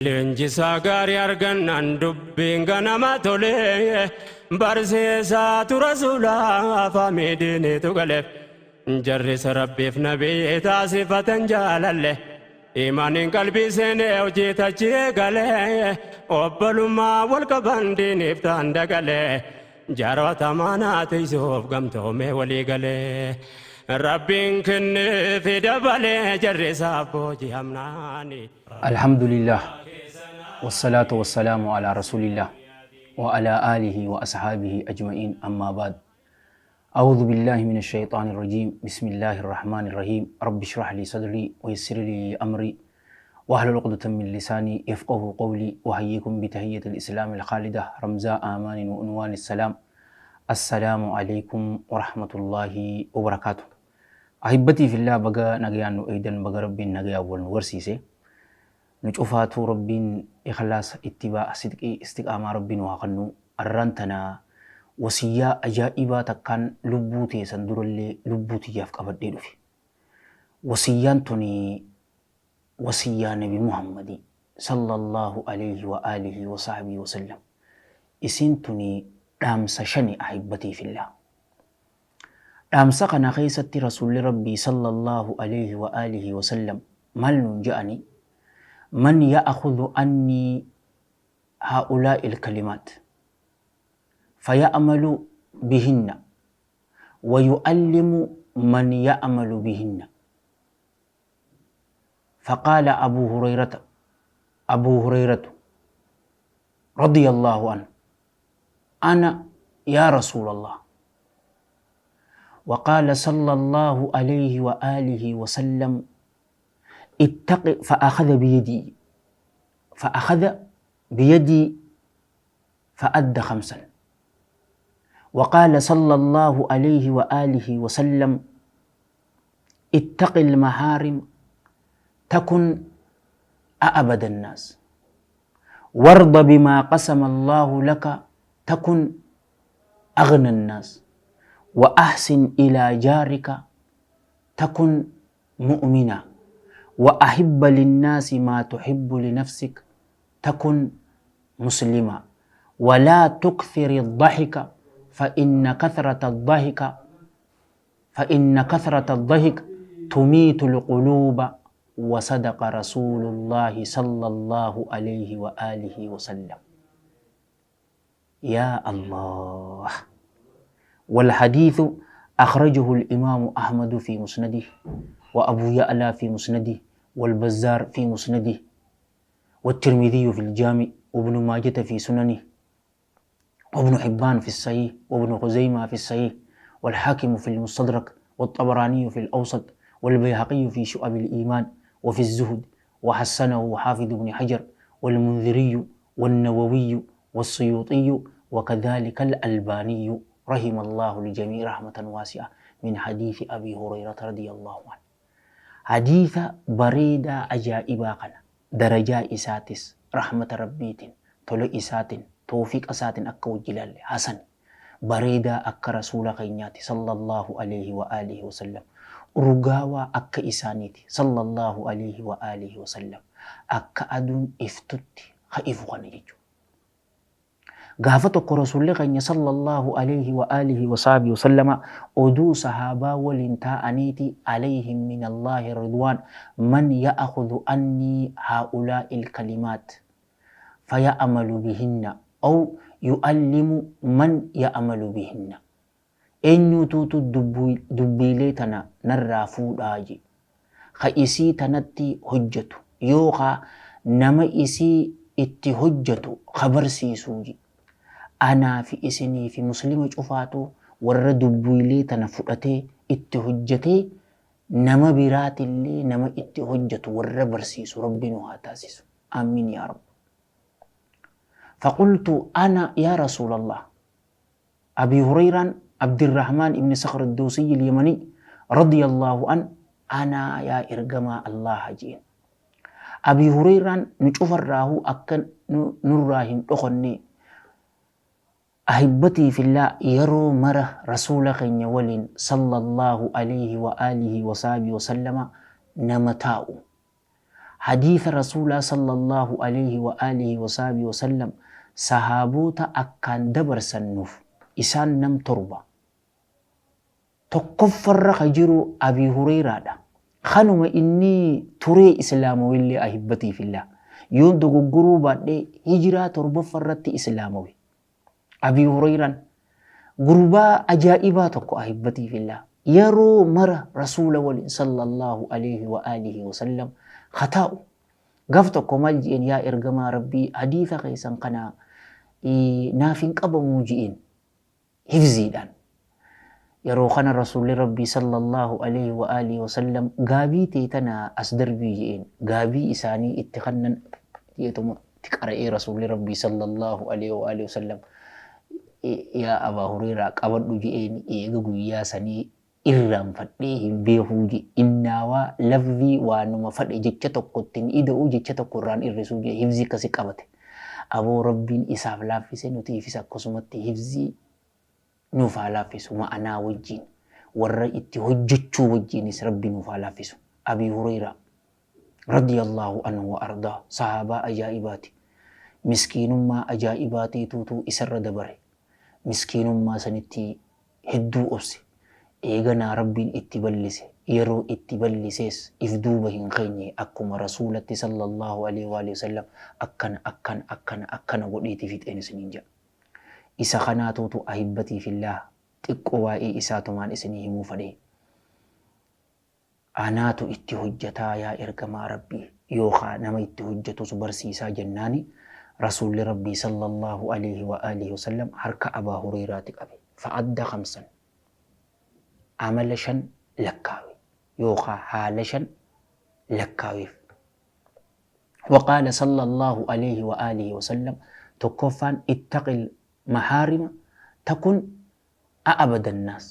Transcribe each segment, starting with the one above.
Leenjisaa gaarii argannaan dubbiin ganama tole, barsiisaa tura suulaa faamidiinitu galeef, jarrisa rabbiif nabii taasifatan jaalalle, imaaniin qalbii seenee hojii tachii galee, obbolummaa wal qaban diiniif ta'an dagalee, jaarota manaa tiisuuf gamtoomee walii galee, rabbiin kenneefi dabalee jarrisaaf booji'amnaani. الحمد لله والصلاة والسلام على رسول الله وعلى آله وأصحابه أجمعين، أما بعد، أعوذ بالله من الشيطان الرجيم، بسم الله الرحمن الرحيم، رب اشرح لي صدري ويسر لي أمري واحلل عقدة من لساني يفقه قولي. وأحييكم بتحية الإسلام الخالدة، رمزاء آمان وعنوان السلام، السلام عليكم ورحمة الله وبركاته. أحبتي في الله، baga nagayaan nu eeydan، baga rabbiin nagayaa wal nu garsiise. Nu cufaatu rabbiin ikhlaasa, ittibaa, sidqii, istiqaamaa rabbiin waa kennu. Arraan tana wasiyyaa ajaa'ibaa takkaan lubbuu teessan durallee lubbuu tiyyaaf qabadhee dhufe. Wasiyyaan tuni wasiyyaa Nabi Muhammadii sallallahu alayhi wa alihi wa sahbihi wa sallam. Isin tuni dhaamsa shani. Ahibbatii fillah, dhaamsa kana keessatti rasuulli rabbii sallallahu alayhi wa alihi wa sallam maal nuun je'ani? من يأخذ عني هؤلاء الكلمات فيعمل بهن ويعلم من يعمل بهن. فقال أبو هريرة، أبو هريرة رضي الله عنه: أنا يا رسول الله. وقال صلى الله عليه وآله وسلم: اتق، فأخذ بيدي، فأخذ بيدي فأد خمسا. وقال صلى الله عليه وآله وسلم: اتق المحارم تكن أعبد الناس، وارض بما قسم الله لك تكن أغنى الناس، وأحسن إلى جارك تكن مؤمنا، وأحب للناس ما تحب لنفسك تكن مسلما، ولا تكثر الضحك فإن كثرة الضحك تميت القلوب. وصدق رسول الله صلى الله عليه وآله وسلم. يا الله. والحديث أخرجه الإمام أحمد في مسنده، وأبو يعلى في مسنده، والبزار في مسنده، والترمذي في الجامع، وابن ماجة في سننه، وابن حبان في الصحيح، وابن خزيمة في الصحيح، والحاكم في المستدرك، والطبراني في الأوسط، والبيهقي في شعب الإيمان وفي الزهد، وحسنه حافظ بن حجر والمنذري والنووي والسيوطي وكذلك الألباني، رحم الله الجميع رحمة واسعة، من حديث أبي هريرة رضي الله عنه. حديث bareedaa ajaa'ibaa kana darajaa isaatis rahmata rabbiitiin, tola isaatiin, toofiqa isaatiin akka wajji ilaalle, hasan bareedaa akka rasuula keenyaati sallallahu alaihi wa alihi wasallam, urgaawaa akka isaaniiti sallallahu alaihi wa alihi wasallam, akka aduun iftutti ha ifu kana jechuudha. Gaafa tokko rasuulli keenya sallallahu alaihi wa alihi wa sahbihi wasallama oduu sahaabaa waliin taa'aniiti, عليهم من الله رضوان، من يأخذ عني هؤلاء الكلمات فيعمل بهن أو يعلم من يعمل بهن؟ Eenyutuutu dubbiilee tana narraa fuudhaa je, ka isii tanatti hojjetu yookaa nama isii itti hojjetu ka barsiisuu je. Anaa fi isinii fi muslima cufaatu warra dubbiilee tana fudhatee itti hojjetee nama biraatillee nama itti hojjetu warra barsiisu rabbi nu haa taasisu. Amiin yaa rabbi. فقلت أنا يا رسول الله. أبي هريرة عبد الرحمن بن صخر الدوسي اليمني رضي الله عنه: أنا يا إرجما الله جين. أبي هريرة نشوف الراهو أكن نراهن أخني. أحبتي في الله، yeroo mara rasuula keenya waliin صلى الله عليه وآله وصحبه وسلم nama taa'u. Hadiisa Rasuulaa sallallaahu aleyhi wa aalihi wa sahbihi wa sallam sahaaboota akkaan dabarsan nuuf isaan nam 7. Tokkoffarra ka jiru Abii Hureyraadha. Kanuma inni turee islaamawellee ahibbatii fillah. Yoon dogoggoruu baadhe hijiraa torbaffarratti islaamawe. Abii Hureyraan gurbaa ajaa'ibaa tokko ahibbatii fillah. Yeroo mara Rasuula waliin sallallaahu aleyhi wa aalihi wa sallam ka taa'u. Gaaf tokko maal ji'een yaa ergamaa Rabbii hadiisa keessan kana naaf hin qabamuu ji'een. Hifziidhaan. Yeroo kana Rasuulli Rabbii sallallaahu aleyhi wa aalihi wa sallam gaabii tee tana as darbii je'een. Gaabii isaanii itti kannan je'etuma itti qara'ee Rasuulli Rabbii sallallaahu aleyhi wa aalihi wa sallam yaa Abaa Hureyraa qabadhu je'een eega guyyaa sanii irraanfadhee hin beekuu je'e. Innaawaa lafzii waanuma fadhe jecha tokko itti hin ida'u jecha tokko irraa hin irrisuu je'e hifzii akkasi qabate. Aboo Rabbiin isaaf laaffise nutiifis akkasumatti hifzii nuuf haa laaffisu ma'anaa wajjiin warra itti hojjachuu wajjiinis Rabbi nuuf haa laaffisu. Abii Hureyraa radiyallaahu anhu wa ardaa sahaabaa ajaa'ibaati. Miskiinummaa ajaa'ibaatiituutu isarra dabare. Miskiinummaa sanitti hedduu obse. Eeganaa Rabbiin itti ballise. Yeroo itti ballisees if duuba hin keenye akkuma Rasuulatti sallallaahu aleyhi wa aalihi wa sallam akkana akkana akkana akkana godheeti fixeen isiniin ja'a. Isa kanaatuutu ahibbatii fillaah xiqqo waa'ee isaatumaan isinii himuu fadhee. Anaatu itti hojjataa yaa ergamaa Rabbii yookaa nama itti hojjatus barsiisaa jennaani Rasuulli Rabbii sallallaahu aleyhi wa aalihi wa sallam harka Abaa Hureyraati qabe. Fa'adda khamsan amala 5 lakkaawe yookaa haala 5 lakkaaweef. Waqaala sallallaahu aleyhi wa aalihi wa sallam tokkoffaan ittaqil mahaarima takun a'abadannaas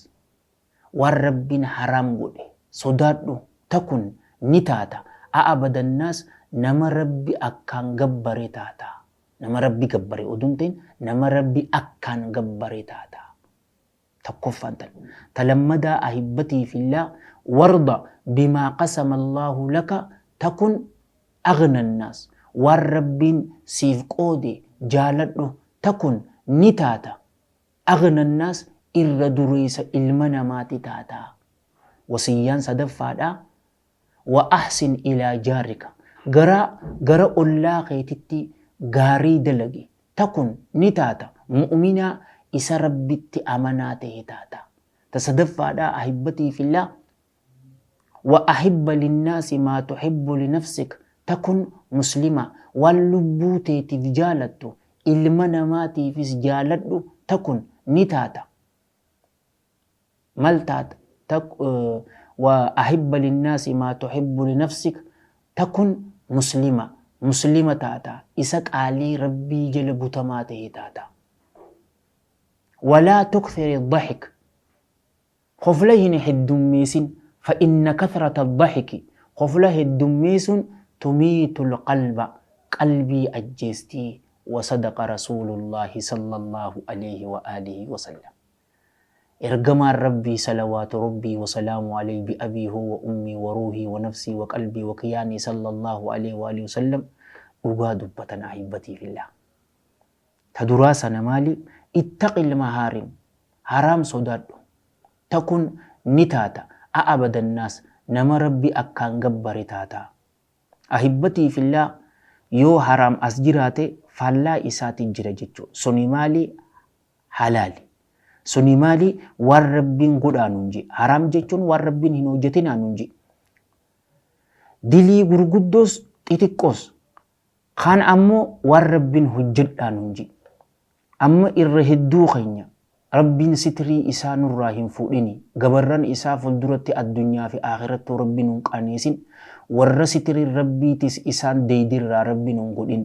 waan Rabbiin haraam godhe sodaadhu takun ni taata a'abadannaas nama Rabbi akkaan gabbare taata nama Rabbi gabbare oduu hin ta'in nama Rabbi akkaan gabbare taata. Tokkoffaan tan. Ta lammadaa ahibbatii fillah warda bimaa qasama Allaahu laka takun aghna annaas. Waan Rabbiin siif qoode jaaladhu takun ni taata aghna annaas irra dureessa ilma namaati taata. Wasiyyaan sadaffaadhaa Wa ahsin ilaa jaarika gara gara ollaa keetitti gaarii dalagi takun ni taata mu'uminaa isa Rabbitti amanaa tahe taata. Ta sadaffaadhaa ahibbatii fillah Wa ahibba linnaasi maa tuhibbu linafsik takun muslima waan lubbuu teetiif jaalattu ilma namaatiifis jaaladhu takun ni taata. Mal taata tak wa ahibba linnaasi maa tuhibbu linafsik takun muslima muslima taata isa qaalii Rabbii jala butamaa tahe taata. Walaa tukthiri dahik kofla hin heddummeesin fa inna kathrata dahiki kofla heddummeesun tumiitul qalba qalbii ajjeestii wa sadaqa rasuulullaahi sallallaahu aleyhi wa aalihi wa sallam. Ergamaan Rabbii salawaatu Rabbii wa salaamu aleyhi bi abii huwa wa ummii wa ruuhii wa nafsii wa qalbii wa kiyaanii sallallaahu aleyhi wa aalihi wa sallam dhugaa dubbatan ahibbatii fillah. Ta duraa sana maali? Ittaqil mahaarim haraam sodaadhu takun ni taata a'abadannaas nama Rabbi akkaan gabbare taata. Ahibbatii fillah yoo haraam as jiraate faallaa isaati jira jechu. Suni maali? Halaali. Suni maali? Waan Rabbiin godhaa nuun je'e. Haraam jechuun waan Rabbiin hin hojjatinaa nuun je'e. Dilii gurguddoos xixiqqoos. Kaan ammoo waan Rabbiin hojjadhaa nuun je'e. Amma irra hedduu keenya Rabbiin sitrii isaa nurraa hin fuudhini. Gabarran isaa fulduratti addunyaa fi aakhirattuu Rabbi nun qaaneesin. Warra sitiriin Rabbiitis isaan deeydirraa Rabbi nun godhin.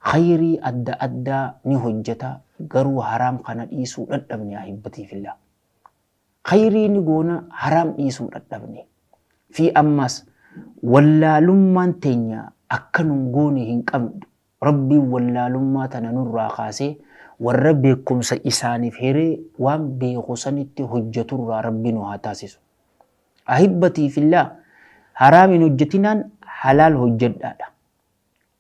Khayrii adda addaa ni hojjata garuu haraam kana dhiisuu dhadhabne ahibbatii fillah. Khayrii ni goona haraam dhiisuu dhadhabne. Fi ammaas wallaalummaan teenya akka nun goone hin qabdu. Rabbiin wallaalummaa tana nurraa kaasee warra beekkumsa isaaniif hiree waan beeku sanitti hojjaturraa Rabbi nu haa taasisu. Ahibbatii fillah haraam hin hojjatinaan Halaal hojjedhaadha.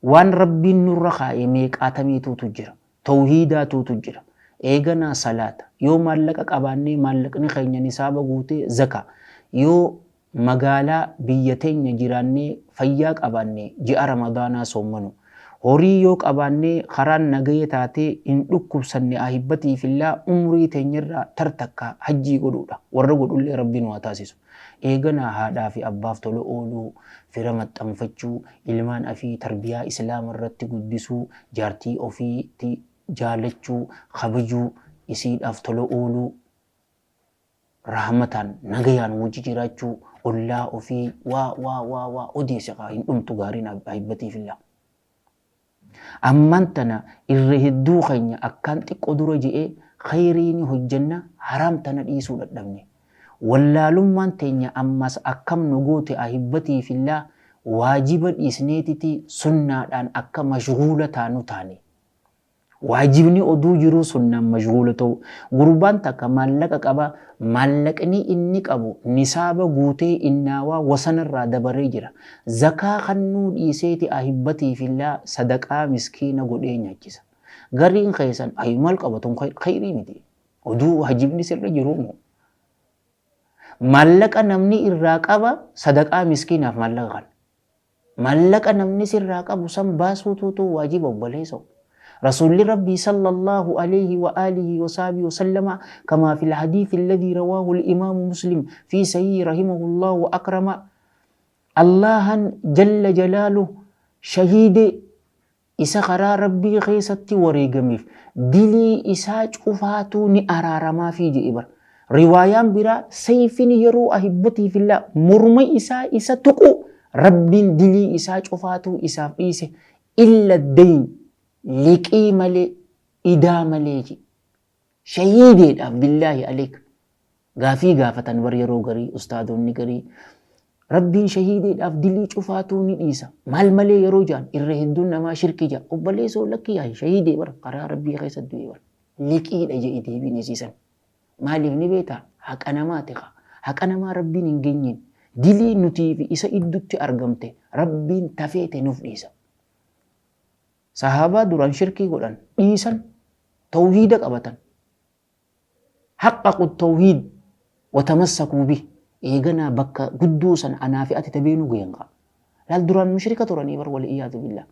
Waan Rabbiin nurra kaa'e meeqaatamiituutu jira. Tawhiidaatuutu jira. Eeganaa salaata. Yoo maallaqa qabaannee maallaqni keenya nisaaba guutee zaka. Yoo magaalaa biyya teenya jiraannee fayyaa qabaanne ji'a Ramadaanaa soommanu. Horii yoo qabaannee karaan nagaya taatee hin dhukkubsanne ahibbatii fillaa umrii teenyarraa tartakka hajjii godhuudha. Warra godhullee Rabbiin waa taasisu. Eeganaa haadhaa fi abbaaf tola ooluu, fira maxxanfachuu, ilmaan ofii tarbiyaa Islaama irratti guddisuu, jaartii ofiitti jaalachuu, kabajuu, isiidhaaf tola ooluu, rahmataan nagayaan wajji jiraachuu, ollaa ofii waa waa waa waa odeesse kaa hin dhumtu gaariin ahibbatii fillaa. Ammaan tana irra hedduu keenya akkaan xiqqo dura je'ee khayrii ni hojjenna, haraam tana dhiisuu dadhabne. Wallaalummaan teenya ammas akkam nu goote ahibbatii fillaa, waajiba dhiisneetiti sunnaadhaan akka mashghuula taanu taane. Waajibni oduu jiruu sunnaan mashghuula ta'u. Gurbaan takka maallaqa qaba, maallaqni inni qabu nisaaba guutee innaawaa wasanarraa dabaree jira. Zakaa kannuu dhiiseeti ahibbatii fillaa sadaqaa miskiina godhee nyaachisa. Gariin keessan ayi maal qaba tun khayrii miti. Oduu waajibni sirra jiruu moo? Maallaqa namni irraa qaba sadaqaa miskiinaaf maallaqa kana. Maallaqa namni sirraa qabu san baasuutuutu waajiba obboleessoo. Rasuulli Rabbii sallallahu alayhi wa alihi wa sahbihi wa sallama kama fil hadiith alladhi rawahu al-imaamu Muslim fi sahih rahimahullah wa akrama Allahan jalla jalaaluhu shahiide isa karaa Rabbii keessatti wareegameef dilii isaa cufaatuu ni araaramaafii jedhe bara. Riwaayaan biraa sayfin yeroo ahibbatii fillaa morma isaa isa tuqu Rabbiin dilii isaa cufaatuu isaaf dhiise illa dayn liqii malee idaa malee jedhe. Shahiideedhaaf billaahi aleek gaafii gaafatan bar yeroo garii ustaadonni garii Rabbiin shahiideedhaaf dilii cufaatuu ni dhiisa. Maal malee yeroo jaan irra hedduun namaa shirki jaa. Obboleessoo lakki yaa shahiidee bara karaa Rabbii keessa du'e bara. Liqiidha jedhi deebiin isiisan. Maaliif ni beektaa? Haqa namaati kaa. Haqa namaa Rabbiin hin geenyeen. Dilii nutii fi isa iddutti argamte Rabbiin tafeete nuuf dhiisa. Sahaabaa duraan shirkii godhan dhiisan, tawhiida qabatan. Haqqaqu tawhiid wa tamassakuu bih. Eeganaa bakka guddoo san anaa fi ati tabeenu gayan kaa. Laal duraan mushrika turanii bar wal iyaadu billah.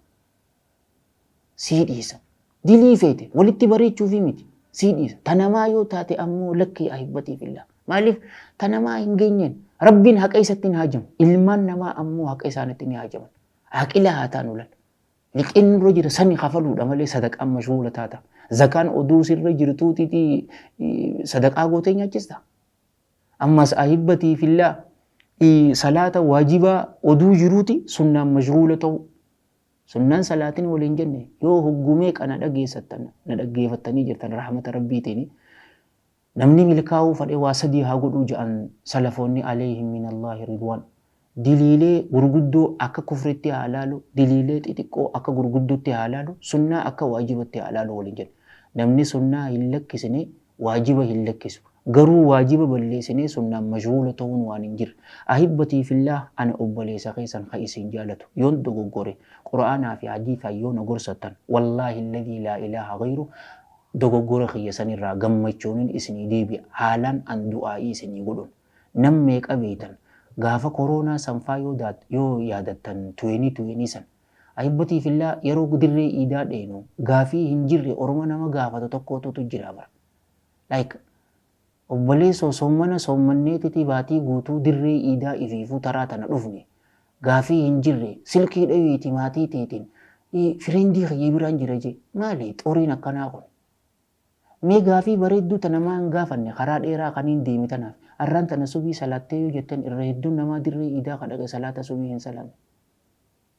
Sii dhiisa. Dilii feete walitti bareechuufii miti. Sii dhiisa. Tanamaa yoo taate ammoo lakkii ahibbatii fillah. Maaliif tanamaa hin geenyeen. Rabbiin haqa isatti hin haajamu. Ilmaan namaa ammoo haqa isaanitti ni haajaman. Aqila haa taanu lal. Liqiin nurra jira sani kafaluudha malee sadaqaan mashghuula taata. Zakaan oduu sirra jirtuutiti sadaqaa gootee nyaachista. Ammas ahibbatii fillaa salaata waajibaa oduu jiruuti sunnaan mashghuula ta'u. Sunnaan salaatiin waliin jenne yoo hoggumee kana dhageessattan na dhaggeeffattanii jirtan rahmata Rabbiitiin. Namni milkaa'uu fadhe waa sadii haa godhuu ja'an salafoonni alayhim minallaahi ridwaan. Diliilee gurguddoo akka kufritti haa laalu, diliilee xixiqqoo akka gurguddootti haa laalu, sunnaa akka waajibatti haa laalu waliin jedhan. Namni sunnaa hin lakkisne waajiba hin lakkisu. Garuu waajiba balleessinee sunnaan mashghuula ta'uun waan hin jirre. Ahibbatii fillaah ana obboleessa keessan ka isin jaalatu. Yoon dogoggore Qur'aanaa fi hadiisaan yoo na gorsattan wallaahi alladhii laa ilaaha ghayruh dogoggora kiyya sanirraa gammachuunin isinii deebi'a haalaan an du'aa'ii isinii godhun. Nam meeqa beeytan gaafa koroonaa san faa yoo yoo yaadattan 2020 san. Ahibbatii fillaa yeroo dirree iidaa dheeynu gaafii hin jirre oroma nama gaafatu tokkootutu jira bar. Like obboleessoo soommana soommanneetiti baatii guutuu dirree iidaa ifiifuu taraa tana dhufne gaafii hin jirre silkii dhawiiti maatii teetiin friendii kiyya biraan jira jee maali xoriin akkanaa kun. Mee gaafii bareedduu tana maa hin gaafanne karaa dheeraa kaniin deeme tanaaf arraan tana subii salaattee yoo jettan irra hedduun namaa dirree iidaa ka dhaqe salaata subii hin salaanne.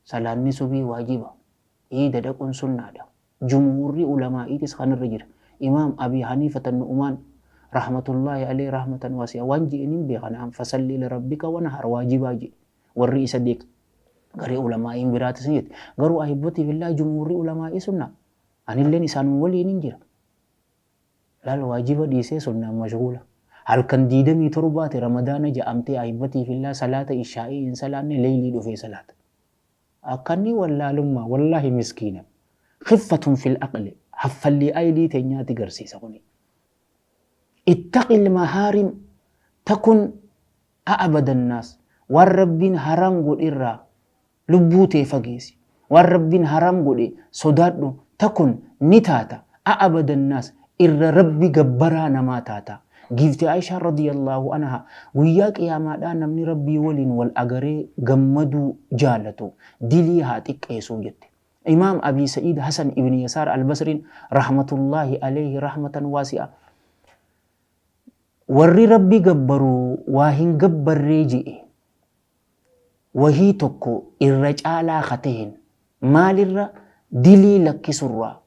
Salaanni subii waajiba. Iida dhaquun sunnaadha. Jumhuurri ulamaa'iitis kanarra jira. Imaam Abii Haniifata Nu'umaan rahmatullaahi alayhi rahmatan waasi'a waan je'e nin beeka na'am fasalli li rabbika wanhar waajibaa je'e. Warri isa deeg garee ulamaa'iin biraatis ni jette. Garuu ahibbatii fillaa jumhuurri ulamaa'ii sunnaa. Anilleen isaanuma waliinin jira. Laal waajiba dhiisee sunnaan mashghuula. Halkan 27ti ramadaana ja'amtee ahibbatii fillaa salaata ishaa'ii hin salaanne leeylii dhufee salaata. Akkanni wallaalummaa wallaahi miskiina. Khiffatun fil aqli haffallii aylii teenyaatti garsiisa kuni. Ittaqil mahaarim takun a'bada annaas. Waan Rabbiin haraam godhe irraa lubbuu tee fageessi. Waan Rabbiin haraam godhe sodaadhu takun ni taata a'bada annaas irra Rabbi gabbaraa namaa taata. Giifti Aishaan radiyallaahu anhaa guyyaa qiyaamaadhaa namni Rabbii waliin wal agaree gammaduu jaalatu dilii haa xiqqeessuu jette. Imaam Abii Sa'iid Hasan ibn Yasaar Al-Basriin rahmatullaahi alayhi rahmatan waasi'a warri Rabbi gabbaru waa hin gabbarree je'e wahii tokko irra caalaa ka taheen maalirra dilii lakkisurraa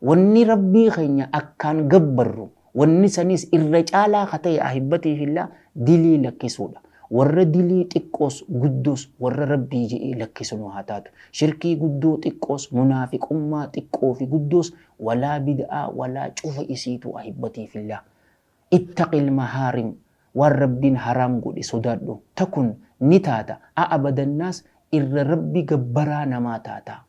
wanni Rabbii keenya akkaan gabbarru wanni sanis irra caalaa ka tahe ahibbatii fillah dilii lakkisuudha. Warra dilii xiqqoos guddoos warra Rabbii je'ee lakkisu nu haa taatu. Shirkii guddoo xiqqoos munaafiqummaa xiqqoo fi guddoos walaa bid'aa walaa cufa isiitu ahibbatii fillah. Ittaqil mahaarim waan Rabbiin haraam godhe sodaadhu takun ni taata a'abadannaas irra Rabbi gabbaraa namaa taata.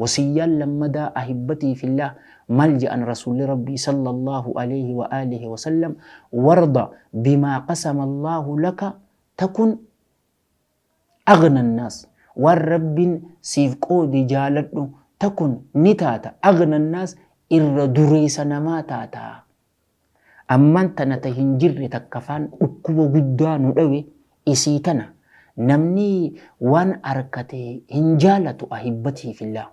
Wasiyyaan lammadaa ahibbatii fillah maal je'an Rasuulli Rabbii sallallahu alayhi wa alihi wa sallam warda bimaa qasama Allahu laka takun aghna annaas waan Rabbiin siif qoode jaaladhu takun ni taata aghna annaas irra dureessa namaa taata. Ammaan tana ta hin jirre takka faan dhukkuba guddaa nu dhawe isii tana namni waan arkate hin jaalatu ahibbatii fillah.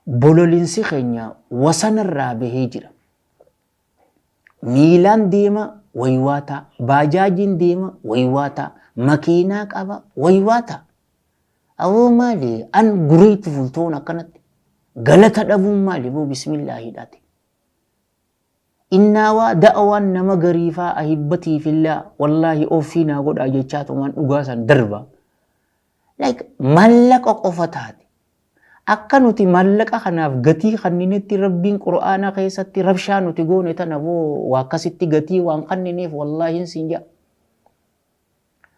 Bololinsi keenya wasanarraa bahee jira. Miilaan deema waywaataa, baajaajiin deema waywaataa, makiinaa qaba waywaataa. Aboo maali an grateful ta'uun akkanatti galata dhabuun maali boo bismillaahiidhaati. Innaawaa da'awaan nama gariifaa ahibbatii fillaa wallaahi offii naa godhaa jechaatumaan dhugaa san darba. Like mallaqa qofa taate. Akka nuti mallaqa kanaaf gatii kanninetti Rabbiin Qur'aana keessatti rabshaa nuti goone tana boo waa akkasitti gatii waan kannineef wallaahi hin siin jedha.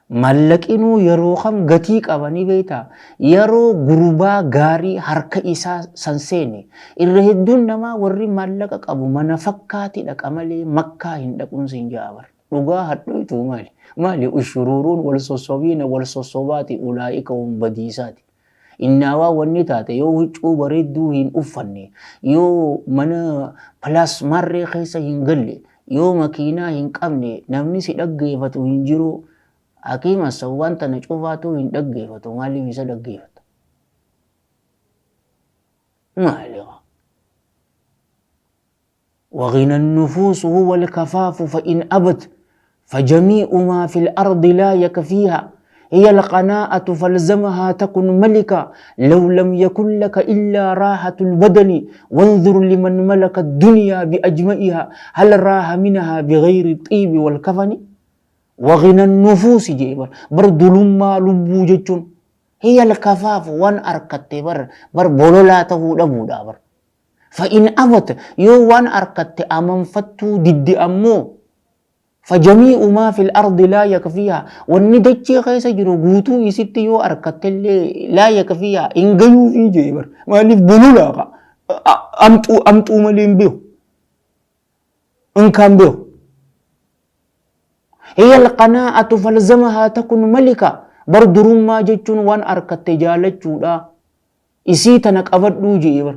Mallaqinuu yeroo kam gatii qaba ni beektaa? Yeroo gurbaa gaarii harka isaa san seene. Irra hedduun namaa warri maallaqa qabu mana fakkaati dhaqa malee makkaa hin dhaquun siin ja'a bar. Dhugaa hadhoytuu maali? Maali ushuruuruun wal sossobiina wal sossobaati ulaa'ika hum badiisaati. Innaawaa wanni taate yoo huccuu bareedduu hin uffanne, yoo mana plus maarree keessa hin galle, yoo makiinaa hin qabne namni si dhaggeeffatu hin jiru. Hakiim Hassan waan tana cufaatuu hin dhaggeeffatu maaliif isa dhaggeeffata? Maali? وغنى النفوس هو الكفاف فإن أبت فجميع ما في الأرض لا يكفيها هي القناعة فالزمها تكن ملكا لو لم يكن لك إلا راحة البدن وانظر لمن ملك الدنيا بأجمعها هل راح منها بغير الطيب والكفن وغنى النفوس جيبر بر دلما لبو جتشون هي الكفاف وان أركت بر بر بولولا تهو دبو دابر فإن أبت يو وان أركت أمنفتو ضد أمو فجميع ما في الأرض لا يكفيها والندجي خيس جرو غوتو يستي يو أركت اللي لا يكفيها إن جيو في جيبر ما لف بلولا أمتو أمتو ملين بيو إن كان بيو هي القناعة فالزمها تكن ملكة بردرون ما جتشون وان أركت جالتشو لا isii tana qabadhuu je'e bar.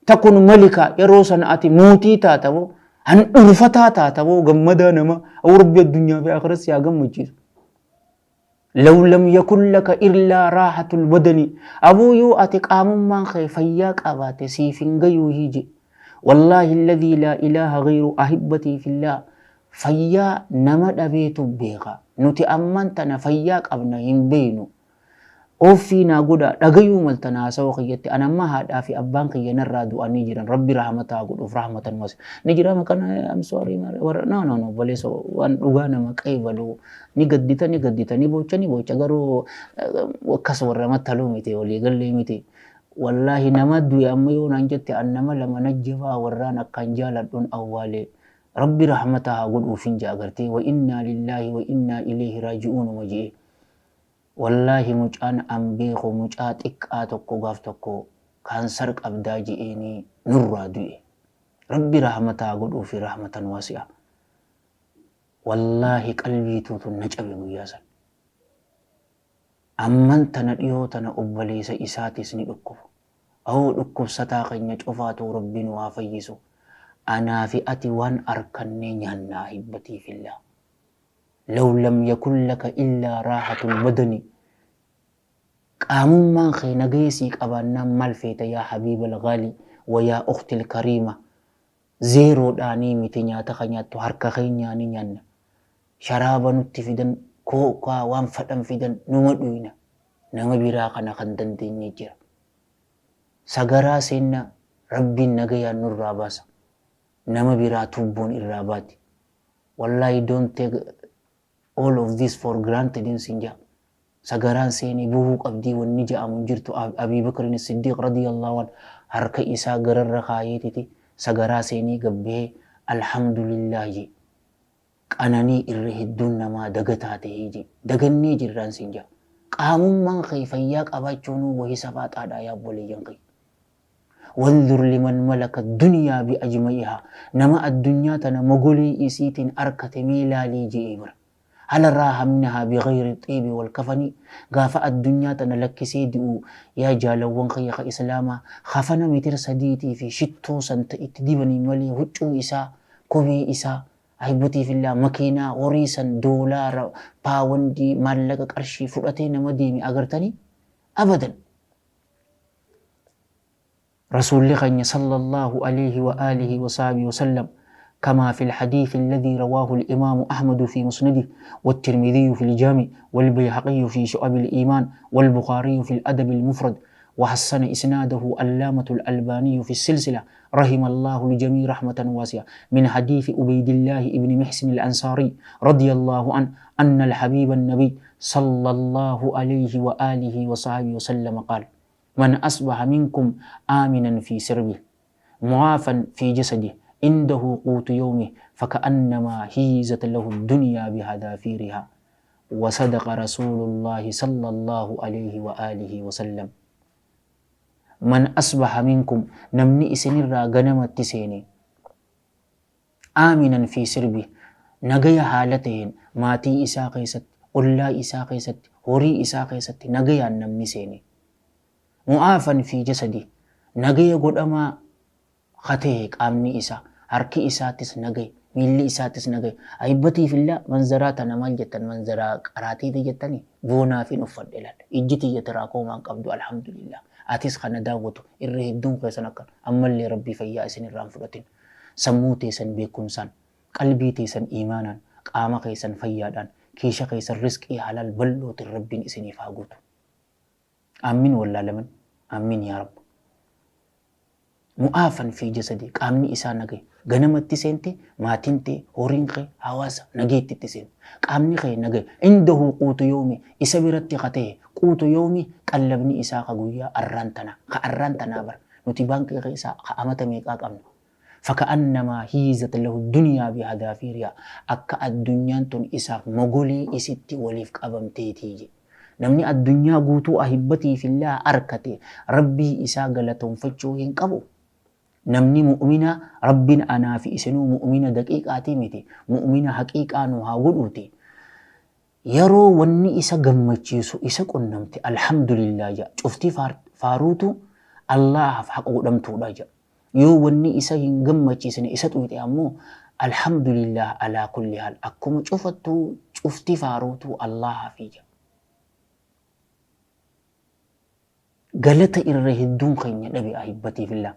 Takun malika yeroo sana ati mootii taata boo handhuurfataa taata boo gammadaa nama awoo rabbi addunyaa fi akhiras si haa gammachiisu. Law lam yakun laka illaa raahatul badani aboo yoo ati qaamummaan kee fayyaa qabaate siif hin gayuuhii je'e. Wallaahi alladhii laa ilaaha ghayru ahibbatii fillah fayyaa nama dhabeetu beeka. Nuti ammaan tana fayyaa qabna hin beeynu. Ooffii naa godhaa dhagayuu maltan haasawa kiyyatti an amma haadhaa fi abbaan kiyya narraa du'anii jiran rabbi rahmata haa godhuuf rahmatan wasi ni jira maqaan I'm sorry warra no no no obboleessa waan dhugaa nama qeebalu ni gaddita ni gaddita ni boocha ni boocha garuu akkas warra mattaluu miti walii gallee miti wallaahi nama du'e amma yoo naan jette an nama lama najjabaa warraan akkaan jaaladhuun awwaalee rabbi rahmata haa godhuufin ja'a gartee wa innaa lillaahi wa innaa ilayhi raaji'uunuma je'ee. Wallaahi mucaan an beeku mucaa xiqqaa tokko gaaf tokko kaansar qabdaa je'eenii nurraa du'e. Rabbi rahmata haa godhuufi rahmatan waasi'a. Wallaahi qalbiituutu na cabe guyyaa san. Amman tana dhiyoo tana obboleessa isaatis ni dhukkuba. Awoo dhukkubsataa keenya cufaatuu Rabbi nu haa fayyisu. Anaa fi ati waan arkannee nyaanna ahibbatii fillah. Law lam yakun laka illaa raahatul badani Qaamummaan kee nagaya sii qabaannaan maal feeta yaa habiibal gaalii wa yaa ukhtil kariima Zeeroodhaanii miti nyaata ka nyaattu harka keenyaani nyaanna. Sharaaba nutti fidan kookaa waan fadhan fidan numa dhuyna. Nama biraa kana kan dandeenye jira. Sagaraa seenna Rabbiin nagayaan nurraa baasa. Nama biraa tuubboon irraa baati. Wallahi don't take all of this for granted hin sin ja'a. Sagaraan seenee buhuu qabdii wanni ja'amu hin jirtu. Abii Bakrin Siddiiq radiyallahu an harka isaa gararra kaayeetiti sagaraa seenee gabbahee alhamdulillah je. Qananii irra hedduun namaa dagataa tahee je. Dagannee jirraan sin ja'a. Qaamummaan kee fayyaa qabaachuunuu wahi safaaxaadha yaa obboleeyyan kiyya. Wanzur liman malaka duniyaa bi ajma'ihaa nama addunyaa tana mogolee isiitiin arkate mee laalii je'ee bar. Hal raaha minhaa bi ghayri xiibi wal kafanii gaafa addunyaa tana lakkisee du'u yaa jaalawwan kiyya ka islaamaa kafana meter sadiitii fi shittoo san ta itti dibanii malee huccuu isaa kophee isaa ahibbatii fillah makiinaa horii san doolaara paawandii maallaqa qarshii fudhatee nama deeme agartanii abadan. Rasuulli keenya sallallaahu aleeyhi wa aalihi wa sahbihi wa sallam kamaa fil hadiisi alladhii rawaahu al-imaamu Ahmadu fii musnadihi wat-Tirmidhiyyu fil jaami' wal-Bayhaqiyyu fii shu'abil iimaan wal-Bukhaariyyu fil adabil mufrad wa hassana isnaadahu allaamatul albaaniyyu fi silsila rahimallaahu al-jamii' rahmatan waasi'a min hadiisi Ubeydillaahi ibni Mihsin al-Ansaariy radiyallaahu anhu anna al-habiiba an-nabiy sallallaahu aleeyhi wa aalihi wa sahbihi wa sallama qaal Man asbaha minkum aaminan fii sirbih mu'aafan fii jasadih indahu quutu yawmih faka'annamaa hiizat lahu ddunyaa bihadaafiirihaa wa sadaqa rasuulullaahi sallallaahu aleeyhi wa aalihi wa sallam Man asbaha minkum namni isinirraa ganamatti seene aaminan fii sirbih nagaya haala taheen maatii isaa keessatti, ollaa isaa keessatti, horii isaa keessatti nagayaan namni seene. Mu'aafan fii jasadih nagaya godhamaa ka tahe qaamni isaa, harki isaatis nagaya, miilli isaatis nagaya. Ahibbatii fillah manzaraa tana maal jettan manzaraa qaraatiiti jettanii? Boonaafin uffadhe laal. Ijji tiyya tiraakoomaa hin qabdu alhamdulillah. Atis ka na daawwatu irra hedduun keessan akkana. Ammallee Rabbi fayyaa isin irraa hin fudhatin. Sammuu teessan beekkumsaan, qalbii teessan iimaanaan, qaama keessan fayyaadhaan, kiisha keessan rizqii halaal bal'ootin Rabbiin isiniif haa guutu. Aammin wallaalaman Aammin yaa Rabb. Mu'aafan fii jasadii qaamni isaa nagaya. Ganama itti seente maatiin tee, horiin kee, hawaasa nageetti itti seente. Qaamni kee nagaya. Indahu quutu yawmi isa biratti ka tahe quutu yawmi qallabni isaa ka guyyaa arraan tanaa. Ka arraan tanaa bar. Nuti baankii keessaa ka amata meeqaa qabna. Faka'annamaa hiizat lahu duniyaa bihadaafiirihaa akka addunyaan tun isaaf mogolee isitti waliif qabamteetii jedhe. Namni addunyaa guutuu ahibbatii fillaah arkate Rabbii isaa galatoomfachuu hin qabu? Namni mu'minaa Rabbiin anaa fi isinuu mu'mina daqiiqaatii miti mu'mina haqiiqaa nu haa godhuuti. Yaroo wanni isa gammachiisu isa qunnamte alhamdulillah ja'a. Cufti faaruutu Allaahaaf haqa godhamtuudha ja'a. Yoo wanni isa hin gammachiisne isa xuyxe ammoo alhamdulillah alaa kulli haal akkuma cufattuu cufti faaruutu Allaahafi ja'a. Galata irra hedduun keenya dhabe ahibbatii fillah.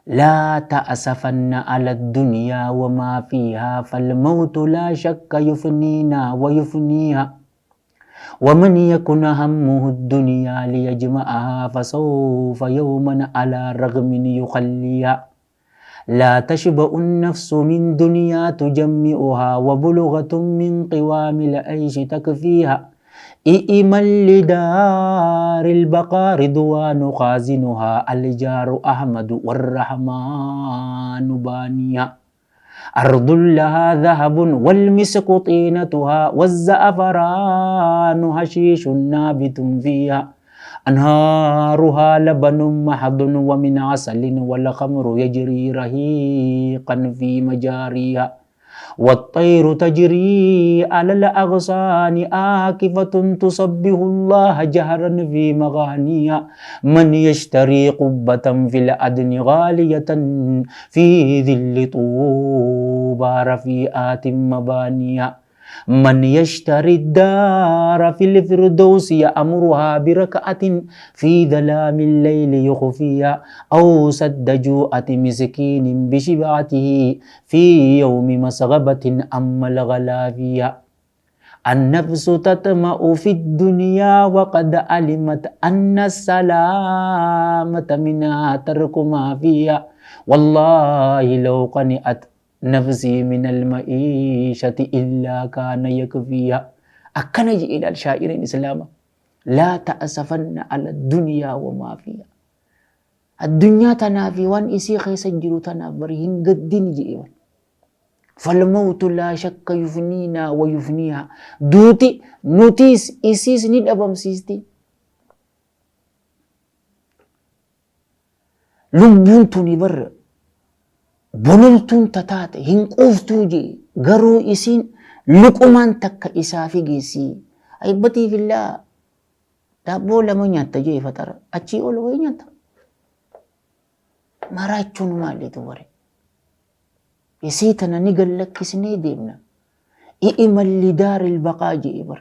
Laa ta'asafanna ala dunyaa wa maa fiihaa falmawtu laa shakka yufniinaa wa yufniihaa. Waman yakun hammuhu dunyaa liyajma'ahaa fasawfa yawman alaa ragmin yukhalliihaa. Laa tashba'u nafsu min dunyaa tujammi'uhaa wa bulghatun min qiwaamil ayshi takfiihaa. I'mal lidaaril baqaa ridwaanu khaazinuhaa aljaaru ahmadu warrahmaanu baaniihaa. أرض لها ذهب والمسك طينتها والزعفران هشيش نابت فيها أنهارها لبن محض ومن عسل والخمر يجري رهيقا في مجاريها والطير تجري على الأغصان آكفة تسبح الله جهرا في مغانيها من يشتري قبة في الأدن غالية في ظل طوبى رفيئات مبانيها من يشتري الدار في الفردوس يأمرها بركعة في ظلام الليل يخفيها أو سد جوعة مسكين بشبعته في يوم مسغبة أما الغلا فيها. النفس تطمع في الدنيا وقد علمت أن السلامة منها ترك ما فيها والله لو قنعت نفسي من المعيشة إلا كان يكفيها. أكنج إلى الشاعر الإسلام لا تأسفن على الدنيا وما فيها. الدنيا تنافي وان إسي خيس جرو تنافر هنقدين جئوان. فالموت لا شك يفنينا ويفنيها. دوتي نوتيس إسيس نيد أبام سيستي. لبون تنبر bololtuun tataate hin quuftuu jee garuu isiin luqumaan takka isaafi geessii ayibbatiif illaa daabboo lama nyaatta jee fatara achii ol wayii nyaatta. Maraachuun maalitu bare isii tana ni gallakkisnee deemna. I'mal lidaaril baqaa jee bar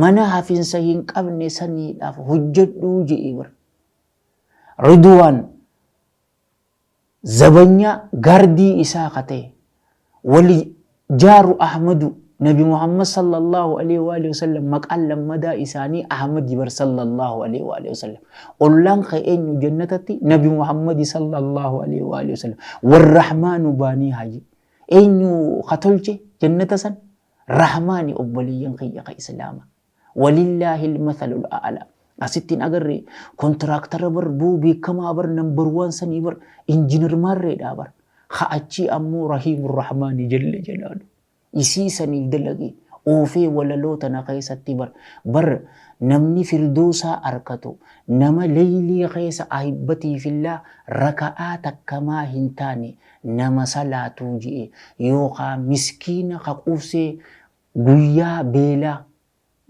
mana hafinsa hin qabne saniidhaaf hojjedhuu jee bar. Ridwaan zabanya gardii isaa ka ta'e wali jaaru Ahmadu Nabi Muhammad sallallahu alaihi wa alihi wasallam maqaan lammadaa isaanii Ahmad bar sallallahu alaihi wa alihi wasallam ollaan ka eenyu jannatatti Nabi Muhammad sallallahu alaihi wa alihi wasallam warrahmaanu baanii haji eenyu ka tolche jannata san rahmaani obboleeyyan kiyya ka islaama walillaahi almathalul a'laa. Asittiin agarre kontiraaktara bar buu beekamaa bar nambar waan sanii bar injiinar maarreedhaa bar ka achii ammoo rahiimur rahmaani jalla jalaalu isii saniif dalage oofee walaloo tana keessatti bar bar namni firdoosaa arkatu nama leeylii keessa ahibbatiifillaa raka'aa takkamaa hin taane nama salaatuu ji'e yookaan miskiina ka quufsee guyyaa beelaa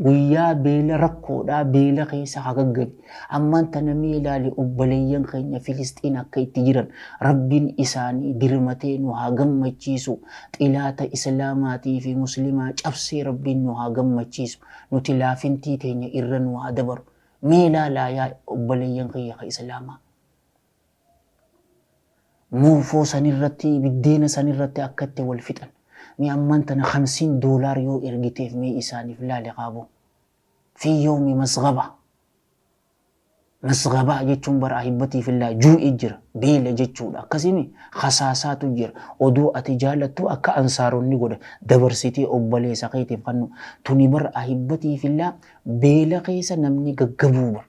guyyaa beela rakkoodhaa beela keessa haa gaggabe. Ammaan tana mee ilaali obboleeyyan keenya Filisxiin akka itti jiran rabbiin isaanii dirmatee nu haa gammachiisu. Xilaata Islaamaatii fi Muslimaa cabsee rabbiin nu haa gammachiisu. Nuti laafintii teenya irra nu haa dabaru. Mee ilaalaa yaa obboleeyyan kiyya ka Islaamaa. Moofoo sanirratti biddeena sanirratti akka itti wal fixan. Mee ammaan tana $50 yoo ergiteef mee isaaniif laale qaaboo. Fi yawmi masgaba. Masgabaa jechuun bara ahibbatiif illaa juu'i jira beela jechuudha. Akkasimi khasaasaatu jira. Oduu ati jaalattu akka ansaaronni godha dabarsitee obboleessa keetiif kannu. Tuni bara ahibbatiif illaa beela keessa namni gaggabuu bara.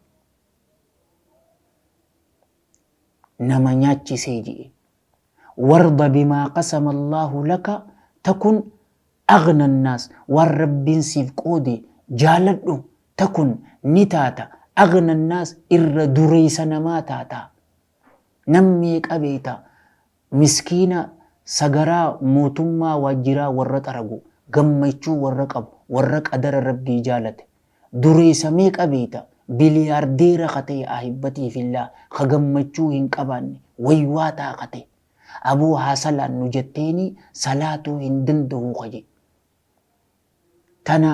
Nama nyaachisee ji'e. Warda bimaa qasama Allahu laka takun aghna annaas waan rabbiin siif qoode jaaladhu takun ni taata aghna annaas irra dureessa namaa taata. Nam meeqa beeyta miskiina sagaraa mootummaa waajjiraa warra xaragu gammachuu warra qabu warra qadara rabbii jaalate dureessa meeqa beeyta biliyaardeera ka ta'e ahibbatii fillaa ka gammachuu hin qabaanne waywaataa ka ta'e aboo haa salaannu jetteeni salaatuu hin danda'u ka jedhe. Tana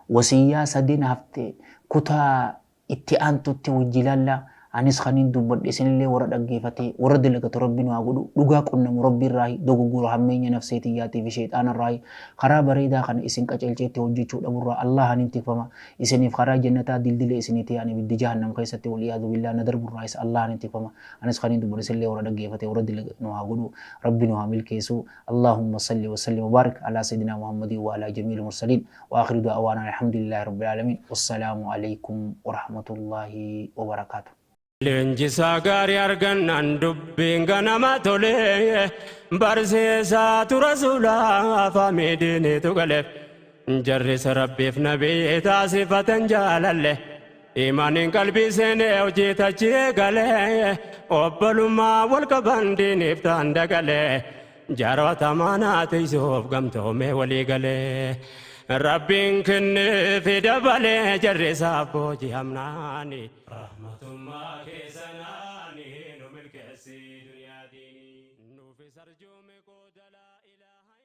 wasiyyaa sadeen hafte kutaa itti aantutti wajji ilaallaa. Anis kanin dubbadhe isinillee warra dhaggeeffatee warra dalagatu rabbi nu haa godhu. Dhugaa qunnamu rabbi irraahi dogoggora hammeenya nafsee tiyyaatii fi sheexaana irraahi karaa bareedaa kana isin qaceelcheetti hojjechuu dhaburraa Allahan hin tikfama. Isiniif karaa jannataa dildila isinii ta'e ani ibiddi jahannam keessatti wal iyaadu billaa na darburraahis Allahan hin tikfama. Anis kanin dubbadhe isinillee warra dhaggeeffatee warra dalagatu nu haa godhu. Rabbi nu haa milkeessu. Allahumma salli wa sallim wa barik ala sayyidina Muhammadin wa ala jamiil mursaliin. Wa akhiru da'waana alhamdulillahi rabbil alamin. Wassalaamu alaykum wa rahmatullahi wa barakaatuh. Leenjisaa gaarii argannaan dubbiin ganama tole, barsiisaa tura suulaa faamidiinitu galeef, jarrisa rabbiif nabii taasifatan jaalalle, imaaniin qalbii seenee hojii tachii galee, obbolummaa wal qaban diiniif ta'an dagalee, jaarota manaa tiisuuf gamtoomee walii galee, rabbiin kenneefi dabalee jarrisaaf booji'amnaani. Rahmatummaa keessanaani nu milkeessi duniyaa diinii. Nuufis arjoome qooda laa ilaaha.